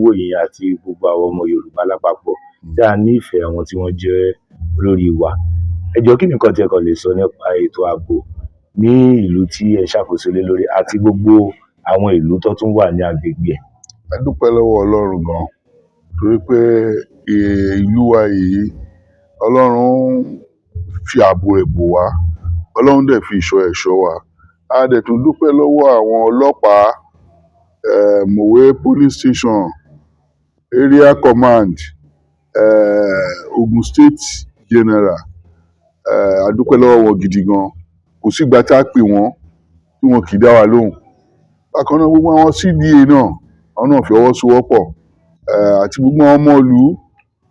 Wò yín àti gbogbo àwọn ọmọ Yorùbá lápapọ̀ tí a nífẹ̀ẹ́ àwọn tí wọ́n jẹ́ olórí wa. Ẹ jọ̀ọ́, kí ni nǹkan tí ẹ kàn lè sọ nípa ètò ààbò ní ìlú tí ẹ ṣàkóso lé lórí àti gbogbo àwọn ìlú tó tún wà ní agbègbè ẹ̀? A dúpẹ́ lọ́wọ́ Ọlọ́run gan, torí pé ìlú wa yìí, Ọlọ́run fi ààbò rẹ̀ bò wá, Ọlọ́run dẹ̀ fi ìṣọ́ ẹ̀ ṣọ́ wa. A dẹ̀ tún dúpẹ́ lọ́wọ́ àwọn ọlọ́pàá, Mòwe Police Station, Area Command, Ogun State General. A dúpẹ́ lọ́wọ́ wọn gidi gan. Kò sígbà tá a pè wọ́n tí wọn kì í dá wa lóhùn. Bákan náà, gbogbo àwọn CDA náà, àwọn náà fi ọwọ́ sowọ́pọ̀, àti gbogbo àwọn ọmọ ìlú,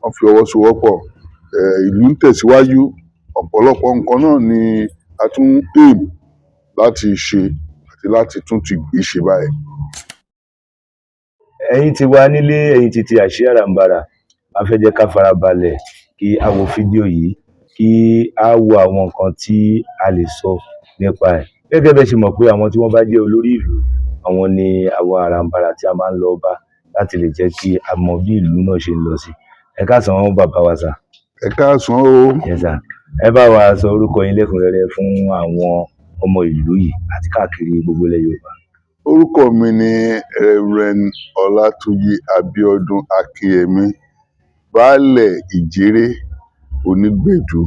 wọ́n fi ọwọ́ sowọ́pọ̀. Ìlú ń tẹ̀síwájú. Ọ̀pọ̀lọpọ̀ nǹkan náà ni a tún aim láti ṣe àti láti tún ti gbé ṣe báyìí. Ẹ̀yin ti wá nílé, ẹ̀yin ti Àṣírí Àràǹbarà, a fẹ́ jẹ́ ká farabalẹ̀ kí a wo fídíò yìí, kí a wo àwọn nǹkan tí a lè sọ nípa ẹ̀. Gẹ́gẹ́ bẹ́ẹ̀ ṣe mọ̀ pé àwọn tí wọ́n bá jẹ́ olórí ìlú, àwọn ni àwọn àràǹbarà tí a máa ń lọ bá láti lè jẹ́ kí a mọ bí ìlú náà ṣe ń lọ sí. Ẹ káàsán, bàbá wa, sà. Ẹ káàsán o. Yes sir. Ẹ bá wa sọ orúkọ yín lẹ́kùnrẹ́rẹ́ fún àwọn ọmọ ìlú yìí àti káàkiri gbogbo ilẹ̀ Yorùbá. Orúkọ mi ni Reverend Ọlátúnjí Abíọ́dún Akínyẹmí, Baálẹ̀ Ìjéré Onígbẹ̀dú.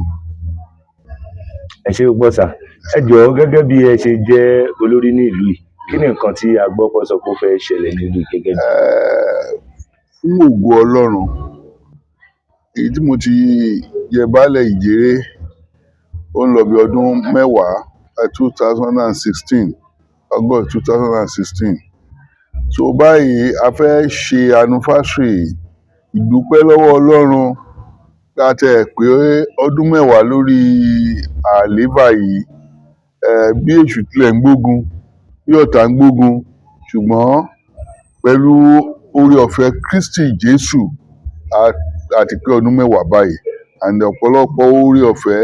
Ẹ ṣé púpọ̀, sà. Ẹ jọ̀ọ́, gẹ́gẹ́ bí ẹ ṣe jẹ́ olórí ní ìlú yìí, kí ni nǹkan tí a gbọ́ pé sọ pé ó fẹ́ ṣẹlẹ̀ nílùú yìí gẹ́gẹ́ bí? Fún ògo Ọlọ́run, èyí tí mo ti jẹ Baálẹ̀ Ìjéré, ó ń lọ bí ọdún 10, 2016, August 2016. So báyìí, a fẹ́ ṣe anniversary ìdúpẹ́ lọ́wọ́ Ọlọ́run pé a tiẹ̀ pé ọdún 10 lórí àlééfà yìí. Bí èṣù tilẹ̀ ń gbógun, bí ọ̀tá ń gbógun, ṣùgbọ́n pẹ̀lú oore ọ̀fẹ́ Kristi Jésù, a ti pé ọdún 10 báyìí, and ọ̀pọ̀lọpọ̀ oore ọ̀fẹ́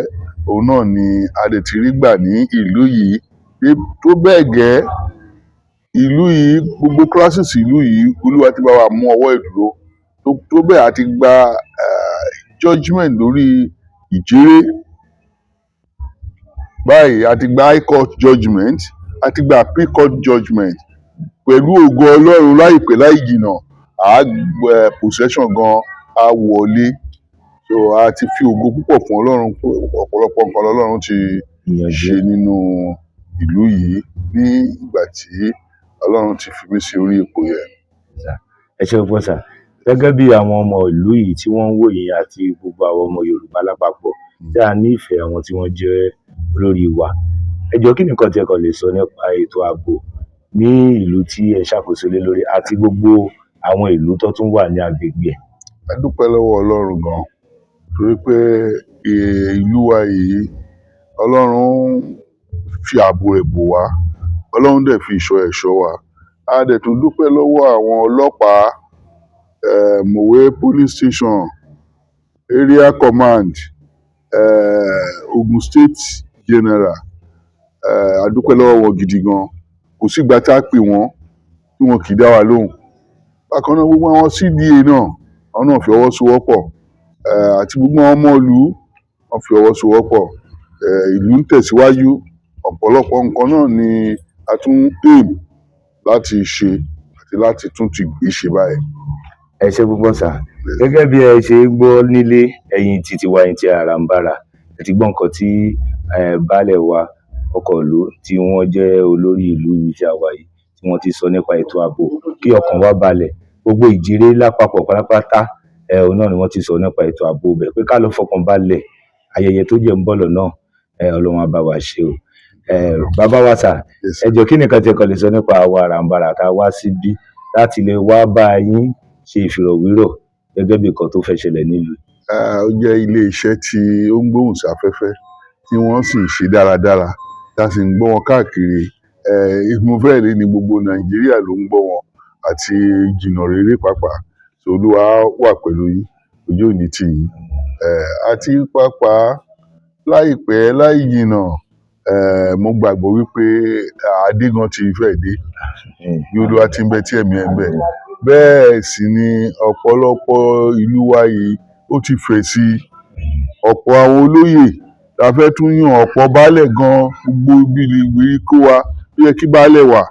òun náà ni a dẹ̀ ti rí gbà ní ìlú yìí tó bẹ́ẹ̀ gẹ́. Ìlú yìí, gbogbo crisis ìlú yìí, Olúwa ti bá wa mú ọwọ́ ẹ̀ dúró tó bẹ́ẹ̀. A ti gba judgement lórí Ìjéré báyìí, a ti gba high court judgement, a ti gba appeal court judgement. Pẹ̀lú ògo Ọlọ́run, láìpẹ́ láì jìnnà, à á possession gan á wọlé. So a ti fi ògo púpọ̀ fún Ọlọ́run. Ọ̀pọ̀lọpọ̀ nǹkan lọ́lọ́run ti ìyànjú ṣe nínú ìlú yìí ní ìgbà tí Ọlọ́run ti fi mí sí orí ipò yẹn. Ẹ ṣé púpọ̀, sà. Gẹ́gẹ́ bí àwọn ọmọ ìlú yìí tí wọ́n ń wò yín àti gbogbo àwọn ọmọ Yorùbá lápapọ̀ tí a nífẹ̀ẹ́ àwọn tí wọ́n jẹ́ olórí wa, ẹ jọ̀ọ́, kí ni nǹkan tí ẹ kàn lè sọ nípa ètò ààbò ní ìlú tí ẹ ṣàkóso lé lórí àti gbogbo àwọn ìlú tó tún wà ní agbègbè ẹ̀? A dúpẹ́ lọ́wọ́ Ọlọ́run gan, torí pé ìlú wa yìí, Ọlọ́run fi ààbò rẹ̀ bò wá, Ọlọ́run dẹ̀ fi ìṣọ́ ẹ̀ ṣọ́ wa. A dẹ̀ tún dúpẹ́ lọ́wọ́ àwọn ọlọ́pàá, Mòwe Police Station, Area Command, Ogun State General. A dúpẹ́ lọ́wọ́ wọn gidi gan. Kò sígbà tá a pè wọ́n tí wọn kì í dá wa lóhùn. Bákan náà, gbogbo àwọn CDA náà, àwọn náà fi ọwọ́ sowọ́pọ̀, àti gbogbo àwọn ọmọ ìlú, wọ́n fi ọwọ́ sowọ́pọ̀. Ìlú ń tẹ̀síwájú. Ọ̀pọ̀lọpọ̀ nǹkan náà ni a tún aim láti ṣe àti láti tún ti gbé ṣe báyìí. Ẹ ṣé púpọ̀, sà. Gẹ́gẹ́ bí ẹ ṣe ń gbọ́ nílé, ẹ̀yin ti tiwa, ẹ̀yin ti Àràǹbarà, ẹ ti gbọ́ nǹkan tí baálẹ̀ wa, ọkọ̀ ìlú tí wọ́n jẹ́ olórí ìlú ibi tí a wà yìí, tí wọ́n ti sọ nípa ètò ààbò, kí ọkàn wa balẹ̀. Gbogbo Ìjéré lápapọ̀ pátápátá, òun náà ni wọ́n ti sọ nípa ètò ààbò bẹ̀ pé ká lọ fọkàn balẹ̀. Ayẹyẹ tó jẹ́ ń bọ̀ lọ́nà, Ọlọ́run á bá wa ṣe o. Bàbá wa, sà. Yes. Ẹ jọ̀ọ́, kí ni nǹkan tí ẹ kàn lè sọ nípa àwa Àràǹbarà tá a wá síbí láti lè wá bá yín ṣe ìfìrọ̀wérọ̀ gẹ́gẹ́ bí nǹkan tó fẹ́ ṣẹlẹ̀ nílùú? Ó jẹ́ ilé iṣẹ́ tí ó ń gbóhùn sáfẹ́fẹ́, tí wọ́n sì ń ṣe dáradára, tá a sì ń gbọ́ wọn káàkiri. Mo fẹ́ẹ̀ lè ní gbogbo Nàìjíríà ló ń gbọ́ wọn àti jìnnà réré pàápàá. So Olúwa wà pẹ̀lú yín, ojú ò ní tì yín. Àti pàápàá, láìpẹ́ láì jìnnà, mo gbàgbọ́ wípé adé gan ti fẹ́ dé. Bí Olúwa ti ń bẹ tí ẹ̀mí ẹ̀ ń bẹ. Bẹ́ẹ̀ sì ni ọ̀pọ̀lọpọ̀ ìlú wa yìí ó ti fẹ̀ sí i. Ọ̀pọ̀ àwọn olóyè la fẹ́ tún yàn, ọ̀pọ̀ baálẹ̀ gan, gbogbo ibi ìgbèríko wa tó yẹ kí baálẹ̀ wà,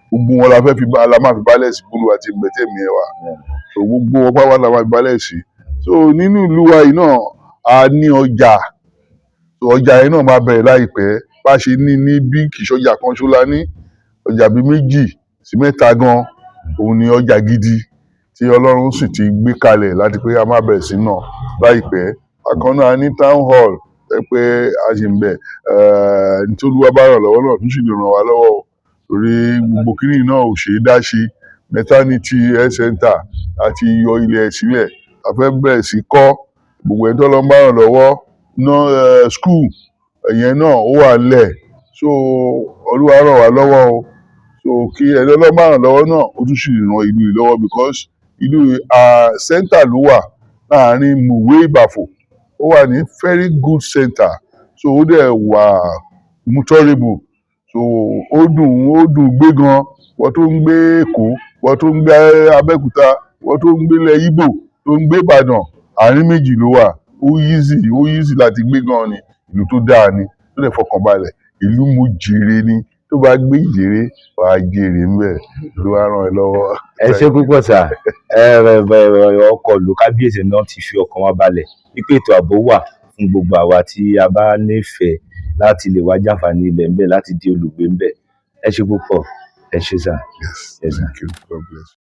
gbogbo wọn la fẹ́ fi la máa fi baálẹ̀ sí. Bólúwa ti ń bẹ tẹ̀mí ẹ wà. So gbogbo wọn pátá la máa fi baálẹ̀ sí. So nínú ìlú wa yìí náà, a ní ọjà. So ọjà yẹn náà máa bẹ̀rẹ̀ láìpẹ́. Bá a ṣe ní ní bí kì í ṣọjà kan ṣó la ní, ọjà bíi 2 sí 3 gan. Òun ni ọjà gidi tí Ọlọ́run sì ti gbé kalẹ̀ láti pé a máa bẹ̀rẹ̀ sí náà láìpẹ́. Bákan náà, a ní town hall ẹ pé a sì ń bẹ̀ ní tí Olúwa bá ràn lọ́wọ́ náà tún sì lè ràn wá lọ́wọ́ o, torí gbogbo kínní náà ò ṣeé dá ṣe. Maternity health center àti yọ ilẹ̀ sílẹ̀, a fẹ́ bẹ̀rẹ̀ sí kọ́. Gbogbo ẹni tó lọ́ ń bá ràn lọ́wọ́ ná school ìyẹn náà ó wà nílẹ̀. So Olúwa ràn wá lọ́wọ́ o. So kí ẹni Ọlọ́run bá ràn lọ́wọ́ náà, ó tún sì ràn ìlú yìí lọ́wọ́, because ìlú yìí center ló wà láàrin Mùwé Ìbàfò. Ó wà ní very good center, so ó dẹ̀ wà motorable, so ó dùn gbé gan. Wọ́n tó ń gbé Èkó, wọ́n tó ń gbé Abẹ́òkúta, wọ́n tó ń gbé ilẹ̀ Ìgbò, tó ń gbé Ìbàdàn, àárín méjì ló wà. Ó easy láti gbé gan ni. Ìlú tó dáa ni, tó dẹ̀ fọkàn balẹ̀. Ìlú mo jèrè ni. Tó bá gbé Ìjèrè, wàá jèrè ńbẹ̀. Olúwa ràn ẹ́ lọ́wọ́. Ẹ ṣé púpọ̀ sà. Ẹ ẹ ọkọ̀ ìlú, kábíyèsí náà ti fi ọkàn wa balẹ̀ wípé ètò ààbò wà fún gbogbo àwa tí a bá nífẹ̀ẹ́ láti lè wá jàǹfààní ilẹ̀ ńbẹ̀, láti di olùgbé ńbẹ̀. Ẹ ṣé púpọ̀, ẹ ṣé sà. Yes. Yes, sir. Thank you. God bless you.